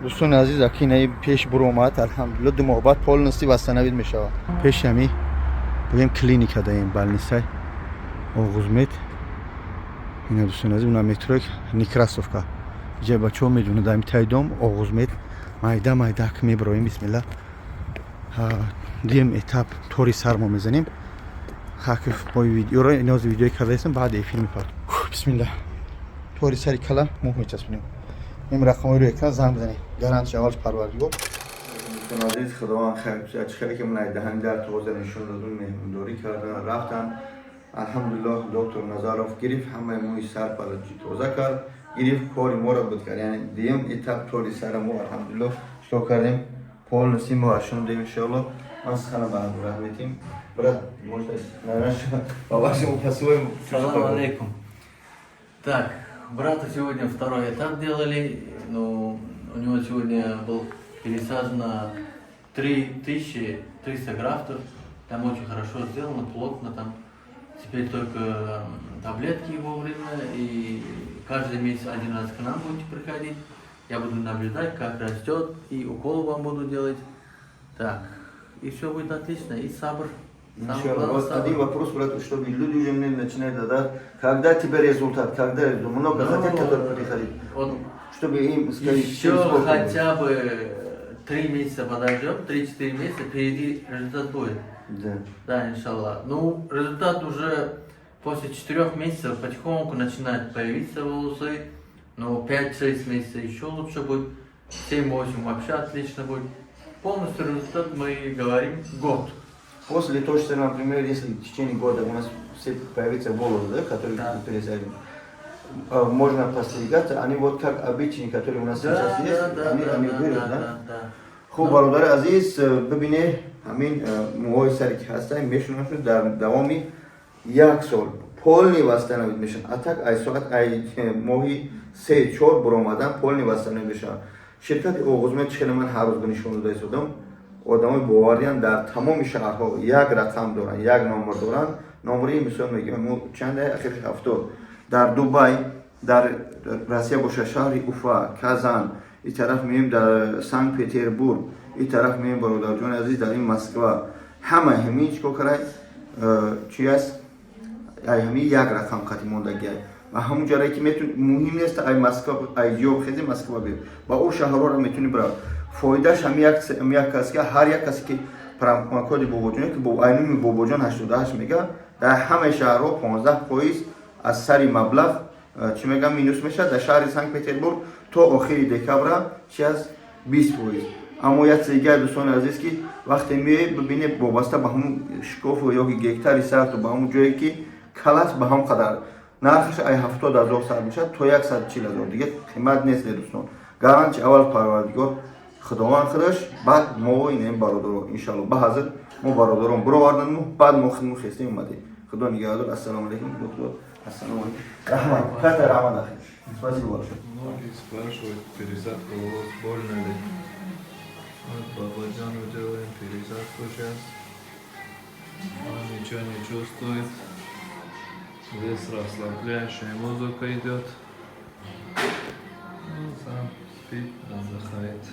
Дӯстони азиз, акинаи пеш буромад, алҳамдулилла, 2 моҳ баъд полностью восстановить мешавад. Пеши ҳами бигем клиника даем, больницаи Оғузмед. Ина, дӯстони азиз, уна метрои Некрасовка. Иҷа бачаҳо медонад, ами таи дом Оғузмед. Майда майдак мебироем, бисмилла. Дуюм этап тори сармо мезанем. Хакиф бо видеоро инози видеои кардаистам, баъд эфир мепард. Бисмилла, тори сари кала мӯ мечаспонем. Ин рақамҳои экран занг бизанед. Гарантиш аввалш Парвардигор. Дӯстони азиз, Худованд хайр. Чӣ хеле ки ман даҳани дар тоза нишон додум, меҳмондорӣ кардан рафтан, алҳамдулиллоҳ, доктор Назаров гирифт, ҳамаи мӯи сар палаҷи тоза кард, гирифт, кори моро буд кард. Яъне дуюм этап тори сара мо, алҳамдулиллоҳ, чикор кардем, полностью мо ашондем, иншоалло. Ман сухана ба брат метим. Брат, можно по вашему, по-своему? Салам алейкум. Так, брату сегодня второй этап делали. Ну, у него сегодня был пересажено 3300 графтов. Там очень хорошо сделано, плотно там. Теперь только таблетки вовремя, и каждый месяц один раз к нам будете приходить. Я буду наблюдать, как растет, и укол вам буду делать. Так, и все будет отлично. И сабр. Самое Иншаллах. главное, Вот сабр. один вопрос, брат, чтобы люди уже мне начинают задать. Когда тебе результат, когда результат? Много Ну, хотят, которые приходить. Вот чтобы им сказать, еще через сколько будет. Хотя бы 3 месяца подождем, 3-4 месяца, впереди результат будет. Да, иншаллах. Ну, результат уже после 4 месяцев потихоньку начинает появиться волосы. Но 5-6 месяцев еще лучше будет. 7-8 вообще отлично будет. Полностью результат, мы говорим, год. После того, что, например, если в течение года у нас все появятся волосы, да, которые пересадим, можно постригаться, они вот как обычные, которые у нас сейчас есть, они, они вырастут, да? Да. Хуб, бародари азиз, бибине, ҳамин мӯҳои саре ки ҳастанд, мешунашуд, дар давоми як сол полный восстановить мешаванд. А так ай соат ай моҳи 3-4 буромадан полный восстановить мешаванд. Ширкати Оғузмед, хеле ман ҳар рӯз нишон дода истодам, одамои бовариан, дар тамоми шаҳрҳо як рақам доранд, як номер доранд. Номери, мисол мегӯям, мо чанд, ахирш 70, дар Дубай, дар Россия боша, шаҳри Уфа, Казан, и тараф меем, дар Санкт Петербург, и тараф меем, бародарҷони азиз, дар ин Москва, ҳама ҳамин чикор карай, чи аст, ай ҳамин як рақам қати мондагиай ва ҳамун ҷарае ки метун, муҳим нест, ай Москва, ай ҷо хези Москва биё, ба ӯ шаҳрҳоро метуни бирав. Фоидааш ҳами як аст, ки ҳар як касе ки промокоди Бобоҷон, ки айнуми Бобоҷон 88 мега, дар ҳамаи шаҳрҳо 15% аз сари маблағ, чӣ мегам, минус мешавад. Дар шаҳри Санкт Петербург то охири декабра чи аст, 20%. Аммо як чизи дигар, дӯстони азиз, ки вақте меоед, бибинед, вобаста ба ҳамун шикофу ё ки гектари сарту ба ҳамун ҷое ки калас, ба ҳам қадар нархаш ай 70 000 сар мешавад то 140 000, дига қимат нест, дӯстон. Гаранти аввал Парвардигор, Худованд худаш, баъд мо инем бародаро, иншалло. Ба ҳазир мо бародарон буровардан, баъд мо хидму хестем, омадем. Худо нигаҳдор. Ассалому алайкум, доктор, ассалому алайкум, раҳмат, ката раҳмат, ахи, спасибо большое. Многие спрашивают, пересадка волос больно ли. Вот Бабаджану делаем пересадку сейчас. Он ничего не чувствует. Здесь расслабляющая музыка идет. Он сам спит, отдыхает.